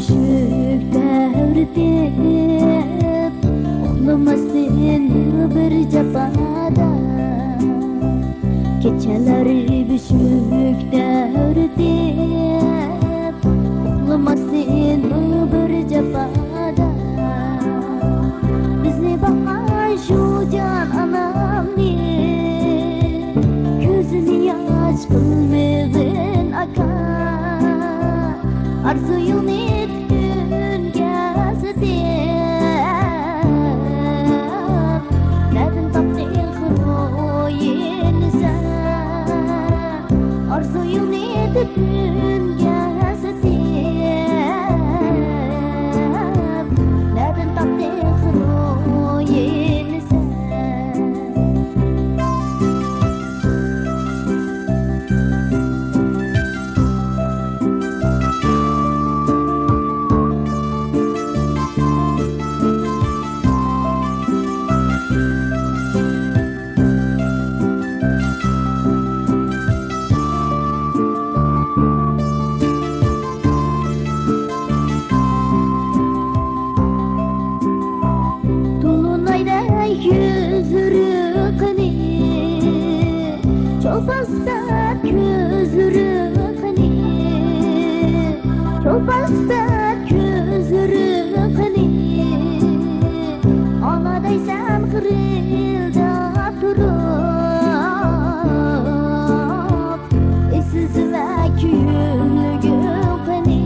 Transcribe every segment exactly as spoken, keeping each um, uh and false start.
بۆشۈك دەۋرىتىپ، ئۇخلىماستىن بىر جاپادا. كېچىلەر بۆشۈك دەۋرىتىپ، ئۇخلىماستىن بىر جاپادا. بىزنى باققان شۇ جان ئانامنى، كۆزىنى ياش قىلمىغىن ئاكا. ئارزۇيۇڭنى پۈتۈنگە سېتىپ، نەدىن تاپتىڭ خىرويىنى سەن؟ ئارزۇيۇڭنى پۈتۈنگە سېتىپ، نەدىن تاپتىڭ خىرويىنى سەن؟ تولۇنايدەك يۈزلىرى قېنى، چولپاستەك كۆزلىرى قېنى، چولپاستەك كۆزلىرى قېنى، ئانا دەيسەن خىرىلداپ تۇرۇپ. ئېسىلسىمە كۆيۈنگۈم قېنى،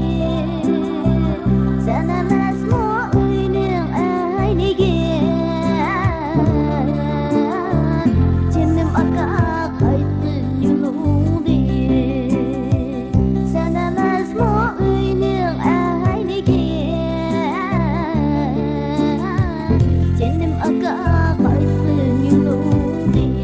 سەن ئەمەسمۇ ئۆينىڭ ئەينىكى؟ جېنىم ئاكا قايتقىن يولۇڭدىن، سەن ئەمەسمۇ ئۆينىڭ ئەينىكى؟ جېنىم ئاكا قايتقىن يولۇڭدىن.